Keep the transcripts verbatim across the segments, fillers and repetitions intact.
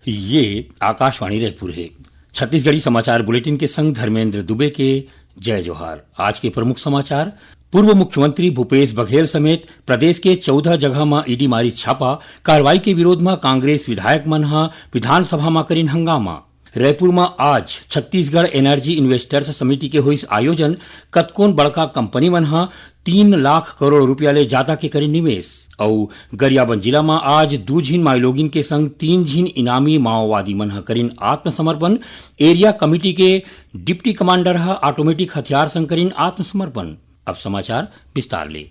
ये आकाशवाणी रायपुर हे। छत्तीसगढ़ी समाचार बुलेटिन के संग धर्मेंद्र दुबे के जय जोहार। आज के प्रमुख समाचार। पूर्व मुख्यमंत्री भूपेश बघेल समेत प्रदेश के चौदह जगह म ईडी मारिस छापा। कार्रवाई के विरोध म कांग्रेस विधायक मन ह विधानसभा म करिन हंगामा। रायपुर म आज छत्तीसगढ़ एनर्जी इन्वेस्टर्स समिति के होइस आयोजन। कतकोन बड़का कंपनी मन ह तीन लाख करोड़ रुपया ले जादा के करिन निवेश। अउ गरियाबंद जिला म आज दू झिन माईलोगिन के संग तीन झिन इनामी माओवादी मन ह करिन आत्मसमर्पण। एरिया कमेटी के डिप्टी कमांडर ह ऑटोमेटिक हथियार संग करिन आत्मसमर्पण। अब समाचार विस्तार ले।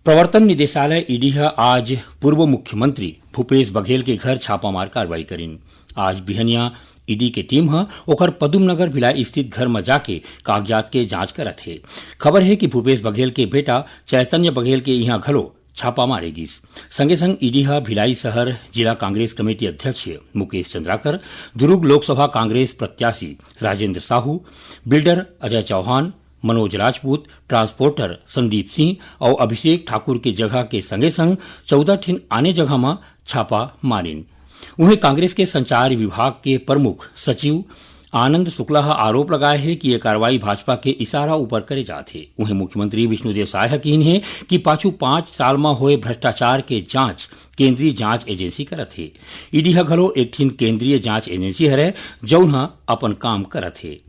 प्रवर्तन निदेशालय ईडी ह आज पूर्व मुख्यमंत्री भूपेश बघेल के घर छापामार कार्रवाई करिन। आज बिहनिया ईडी के टीम ह ओकर पदुम नगर भिलाई स्थित घर म जाके कागजात के जांच करत हे। खबर हे कि भूपेश बघेल के बेटा चैतन्य बघेल के इहां घलो छापा मारे गिस। संगे संग ईडी ह भिलाई शहर जिला कांग्रेस कमेटी अध्यक्ष मुकेश चंद्राकर, दुर्ग लोकसभा कांग्रेस प्रत्याशी राजेंद्र साहू, बिल्डर अजय चौहान, मनोज राजपूत, ट्रांसपोर्टर संदीप सिंह अउ अभिषेक ठाकुर के जगह के संगे संग चौदह ठिन आने जगह म छापा मारिन। उहें, कांग्रेस के संचार विभाग के प्रमुख सचिव आनंद शुक्ला ह आरोप लगाए हे कि ये कार्रवाई भाजपा के इशारा ऊपर करे जात हे। उहें, मुख्यमंत्री विष्णुदेव साय ह किहिन हे कि पाछू पांच साल म होए भ्रष्टाचार के जांच केंद्रीय जांच एजेंसी करत हे। ईडी ह घलो एक ठिन केंद्रीय जांच एजेंसी हरय, जउन ह अपन काम करत हे।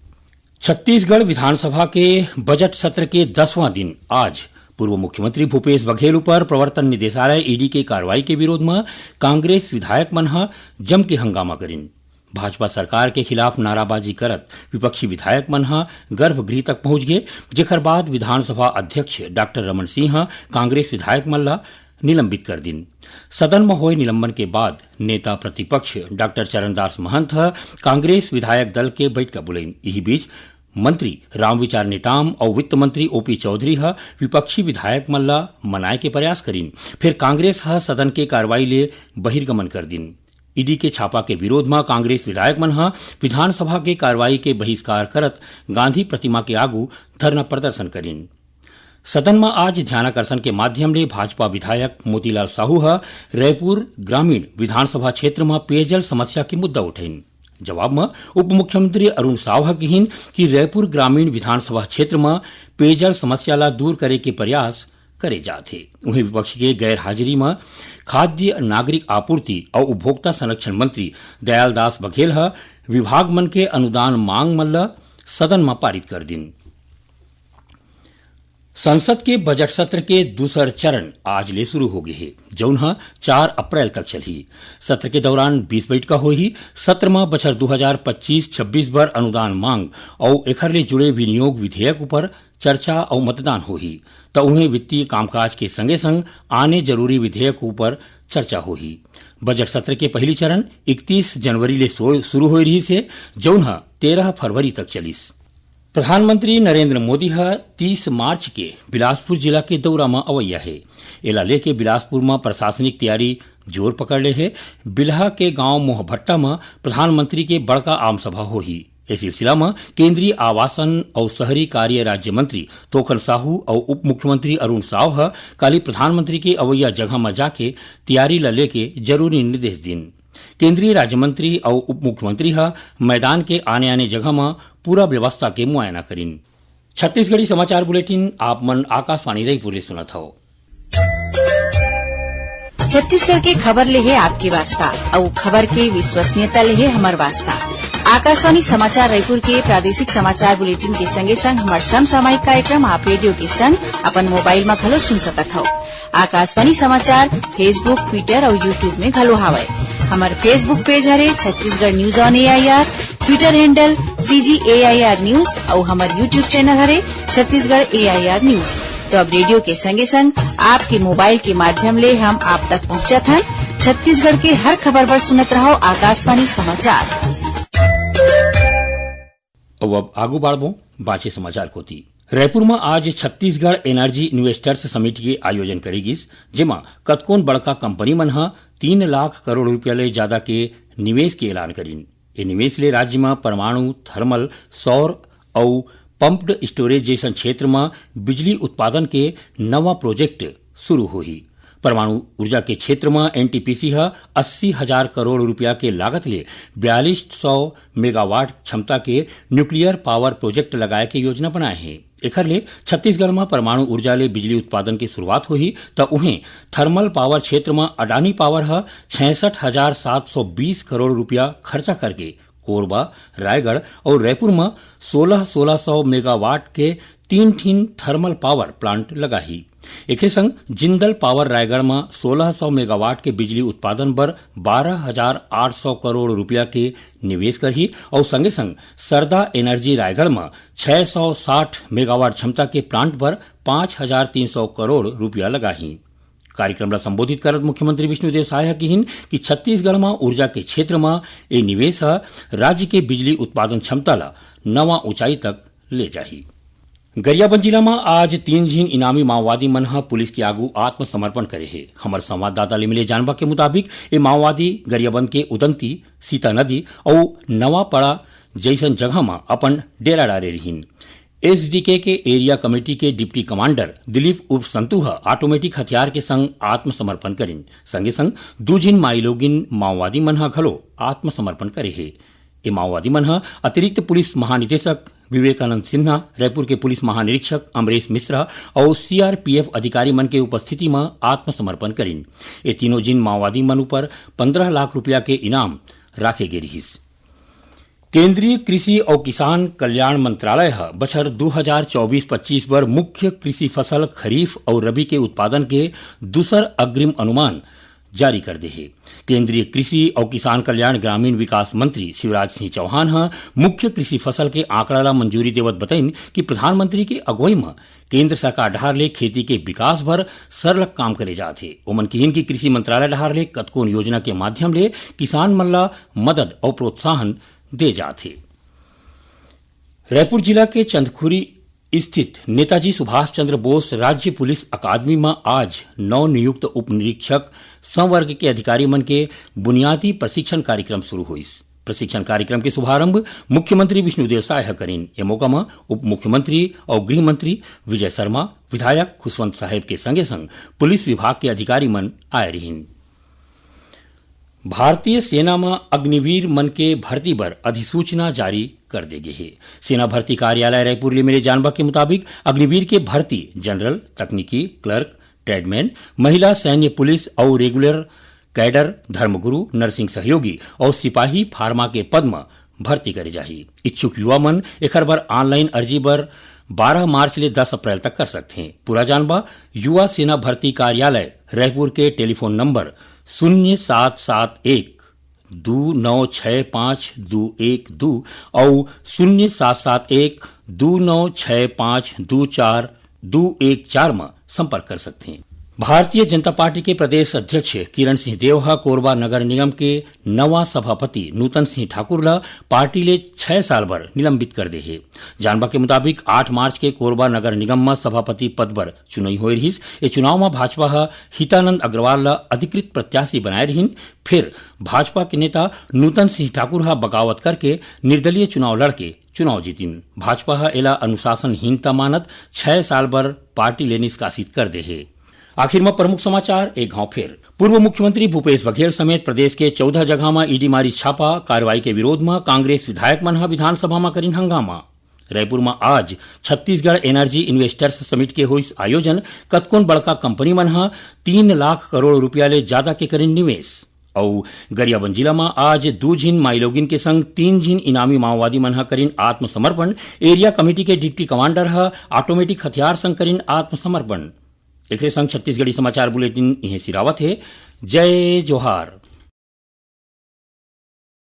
छत्तीसगढ़ विधानसभा के बजट सत्र के दसवां दिन आज पूर्व मुख्यमंत्री भूपेश बघेल ऊपर प्रवर्तन निदेशालय ईडी के कार्रवाई के विरोध म कांग्रेस विधायक मन ह जम के हंगामा करिन। भाजपा सरकार के खिलाफ नाराबाजी करत विपक्षी विधायक मन ह गर्भगृह तक पहुंच गे, जेकर बाद विधानसभा अध्यक्ष डॉक्टर रमन सिंह ह कांग्रेस विधायक मन ल निलंबित कर दिन। सदन म होए निलंबन के बाद नेता प्रतिपक्ष डॉक्टर चरणदास महंत ह कांग्रेस विधायक दल के बैठका बुलाइन। इही बीच मंत्री रामविचार नेताम अउ वित्त मंत्री ओपी चौधरी ह विपक्षी विधायक मन ल मनाए के प्रयास करिन, फेर कांग्रेस ह सदन के कार्रवाई ले बहिर्गमन कर दिन। ईडी के छापा के विरोध म कांग्रेस विधायक मन ह विधानसभा के कार्रवाई के बहिष्कार करत गांधी प्रतिमा के आगू धरना प्रदर्शन करिन। सदन म आज ध्यानाकर्षण के माध्यम ले भाजपा विधायक मोतीलाल साहू ह रायपुर ग्रामीण विधानसभा क्षेत्र म पेयजल समस्या के मुद्दा उठाइन। जवाब म उप मुख्यमंत्री अरुण साव ह किहिन कि रायपुर ग्रामीण विधानसभा क्षेत्र म पेयजल समस्या ल दूर करे के प्रयास करे जात हे। उहें, विपक्ष के गैर हाजिरी म खाद्य नागरिक आपूर्ति अउ उपभोक्ता संरक्षण मंत्री दयालदास बघेल ह विभाग मन के अनुदान मांग मन ल सदन म पारित कर दिन। संसद के बजट सत्र के दूसर चरण आज ले शुरू हो गे हे, जउन ह चार अप्रैल तक चलही। सत्र के दौरान बीस बैठका होही। सत्र म बछर दू हजार पच्चीस छब्बीस बर अनुदान मांग अउ एखर ले जुड़े विनियोग विधेयक ऊपर चर्चा अउ मतदान होही। त उहें, वित्तीय कामकाज के संगे संग आने जरूरी विधेयक ऊपर चर्चा होही। बजट सत्र के पहिली चरण इकतीस जनवरी ले सो-, शुरू होए रिहिस हे, जउन ह तेरह फरवरी तक चलिस। प्रधानमंत्री नरेंद्र मोदी ह तीस मार्च के बिलासपुर जिला के दौरा म अवइया हे। एला लेके बिलासपुर म प्रशासनिक तैयारी जोर पकड़ ले हे। बिल्हा के गांव मोहभट्टा म प्रधानमंत्री के बड़का आम सभा होही। ए सिलसिला म केंद्रीय आवासन अउ शहरी कार्य राज्य मंत्री तोखन साहू अउ उप मुख्यमंत्री अरुण साव ह काली प्रधानमंत्री के अवइया जगह म जाके तैयारी ल लेके जरूरी निर्देश दिन। केंद्रीय राज्य मंत्री अउ उप मुख्यमंत्री ह मैदान के आने-आने जगह म पूरा व्यवस्था के मुआयना करिन। छत्तीसगढ़ी समाचार बुलेटिन आप मन आकाशवाणी रायपुर ले सुनत हव। छत्तीसगढ़ के खबर ले हे आपके वास्ता, अउ खबर के विश्वसनीयता ले हे हमर वास्ता। आकाशवाणी समाचार रायपुर के प्रादेशिक समाचार बुलेटिन के संगे संग हमर समसामयिक कार्यक्रम आप रेडियो के संग अपन मोबाइल म घलो सुन सकत हव। आकाशवाणी समाचार Facebook, Twitter अउ YouTube में घलो हावय। हमर Facebook पेज हरे Chhattisgarh news on AIR, Twitter handle CG AIR news अउ हमर YouTube चैनल हरे छत्तीसगढ़ एआईआर न्यूज। तो अब रेडियो के संगे संग आपके मोबाइल के माध्यम ले हम आप तक पहुंचत हन। छत्तीसगढ़ के हर खबर बर सुनत रहव आकाशवाणी समाचार। अउ अब आगू बाढ़बो बांचे समाचार कोति। रायपुर म आज छत्तीसगढ़ एनर्जी इन्वेस्टर्स समिट के आयोजन करे गिस, जेमा कतकोन बड़का कंपनी मन ह तीन लाख करोड़ रुपया ले जादा के निवेश के ऐलान करिन। ए निवेश ले राज्य म परमाणु, थर्मल, सौर अउ पम्प्ड स्टोरेज जइसन क्षेत्र म बिजली उत्पादन के नवा प्रोजेक्ट शुरू होही। परमाणु ऊर्जा के क्षेत्र म एनटीपीसी ह अस्सी हजार करोड़ रुपया के लागत ले बयालीस सौ मेगावाट क्षमता के न्यूक्लियर पावर प्रोजेक्ट लगाए के योजना बनाए हे। एखर ले छत्तीसगढ़ म परमाणु ऊर्जा ले बिजली उत्पादन के शुरुआत होही, त उहें थर्मल पावर क्षेत्र म अडानी पावर ह छियासठ हजार सात सौ बीस करोड़ रुपया खर्चा करके कोरबा, रायगढ़ अउ रायपुर म सोलह सोलह सौ मेगावाट के तीन ठिन थर्मल पावर प्लांट लगाही। एखरे संग जिंदल पावर रायगढ़ म सोलह सौ मेगावाट के बिजली उत्पादन बर बारह हजार आठ सौ करोड़ रुपया के निवेश करही अउ संगे संग सरदा एनर्जी रायगढ़ म छह सौ साठ मेगावाट क्षमता के प्लांट बर पांच हजार तीन सौ करोड़ रुपया लगाही। कार्यक्रम ला संबोधित करत मुख्यमंत्री विष्णुदेव साय ह किहिन कि छत्तीसगढ़ म ऊर्जा के क्षेत्र म ए निवेश ह राज्य के बिजली उत्पादन क्षमता ला नवा ऊंचाई तक ले जाही। गरियाबंद जिला म आज तीन झिन इनामी माओवादी मन ह पुलिस के आगू आत्मसमर्पण करे हे। हमर संवाददाता ले मिले जानबा के मुताबिक, ए माओवादी गरियाबंद के उदंती, सीता नदी अउ नवापाड़ा जइसन जगह म अपन डेरा डारे रिहिन। एसडीके के एरिया कमेटी के डिप्टी कमांडर दिलीप उर्फ संतू ह ऑटोमेटिक हथियार के संग आत्मसमर्पण करिन। संगे संग दू झिन माईलोगिन माओवादी मन ह घलो आत्मसमर्पण करे हे। ये माओवादी मन ह अतिरिक्त पुलिस महानिदेशक विवेकानंद सिन्हा, रायपुर के पुलिस महानिरीक्षक अमरेश मिश्रा अउ सीआरपीएफ अधिकारी मन के उपस्थिति म आत्मसमर्पण करिन। ये तीनों झिन माओवादी मन ऊपर पंद्रह लाख रुपया के इनाम राखे गे रिहिस। केंद्रीय कृषि अउ किसान कल्याण मंत्रालय ह बछर दू हजार चौबीस पच्चीस बर मुख्य कृषि फसल खरीफ अउ रबी के उत्पादन के दूसर अग्रिम अनुमान जारी कर दे हे। केंद्रीय कृषि अउ किसान कल्याण ग्रामीण विकास मंत्री शिवराज सिंह चौहान ह मुख्य कृषि फसल के आंकड़ा ला मंजूरी देवत बताइन कि प्रधानमंत्री के अगुवई म केंद्र सरकार डहार ले खेती के विकास बर सरलग काम करे जात हे। ओमन किहिन कि कृषि मंत्रालय डहार ले कतकोन योजना के माध्यम ले किसान मन ला मदद अउ प्रोत्साहन दे जात हे। रायपुर जिला के चंदखुरी स्थित नेताजी सुभाष चंद्र बोस राज्य पुलिस अकादमी म आज नवनियुक्त उप निरीक्षक संवर्ग के अधिकारी मन के बुनियादी प्रशिक्षण कार्यक्रम शुरू होइस। प्रशिक्षण कार्यक्रम के शुभारंभ मुख्यमंत्री विष्णुदेव साय ह करिन। ए मौका म उप मुख्यमंत्री अउ गृह मंत्री विजय शर्मा, विधायक खुशवंत साहेब के संगे संग पुलिस विभाग के अधिकारी मन आए रिहिन। भारतीय सेना म अग्निवीर मन के भर्ती बर अधिसूचना जारी कर दे गे हे। सेना भर्ती कार्यालय रायपुर ले मिले जानबा के मुताबिक, अग्निवीर के भर्ती जनरल, तकनीकी, क्लर्क, ट्रेडमैन, महिला सैन्य पुलिस अउ रेगुलर कैडर, धर्मगुरु, नर्सिंग सहयोगी अउ सिपाही फार्मा के पद म भर्ती करे जाही। इच्छुक युवा मन एखर बर ऑनलाइन अर्जी बर बारह मार्च ले दस अप्रैल तक कर सकथे। पूरा जानबा युवा सेना भर्ती कार्यालय रायपुर के टेलीफोन नंबर शून्य सात सात एक दू नौ छः पाँच दू एक दू अउ शून्य सात सात एक दू नौ छः पाँच दू चार दू एक चार म संपर्क कर सकथे। भारतीय जनता पार्टी के प्रदेश अध्यक्ष किरण सिंह देव ह कोरबा नगर निगम के नवा सभापति नूतन सिंह ठाकुर ल पार्टी ले छह साल बर निलंबित कर दे हे। जानबा के मुताबिक, आठ मार्च के कोरबा नगर निगम म सभापति पद बर चुनई होए रिहिस। ए चुनाव म भाजपा ह हितानंद अग्रवाल ल अधिकृत प्रत्याशी बनाए रिहिन, फिर भाजपा के नेता नूतन सिंह ठाकुर ह बगावत करके निर्दलीय चुनाव लड़के चुनाव जीतिन। भाजपा ह एला अनुशासनहीनता मानत छह साल बर पार्टी ले निष्कासित कर दे हे। आखिर म प्रमुख समाचार एक घाव फेर। पूर्व मुख्यमंत्री भूपेश बघेल समेत प्रदेश के चौदह जगह म ईडी मारी छापा, कार्रवाई के विरोध म कांग्रेस विधायक मन ह विधानसभा म करिन हंगामा। रायपुर म आज छत्तीसगढ़ एनर्जी इन्वेस्टर्स समिट के होइस आयोजन, कतकोन बड़का कंपनी मन ह तीन लाख करोड़ रुपया ले जादा के करिन निवेश। अउ गरियाबंद जिला म आज दू झिन माईलोगिन के संग तीन झिन इनामी माओवादी मन ह करिन आत्मसमर्पण। एरिया कमेटी के डिप्टी कमांडर ह ऑटोमेटिक हथियार संग करिन आत्मसमर्पण। एकरे संग छत्तीसगढ़ी समाचार बुलेटिन इहें सिरावत हे। जय जोहार।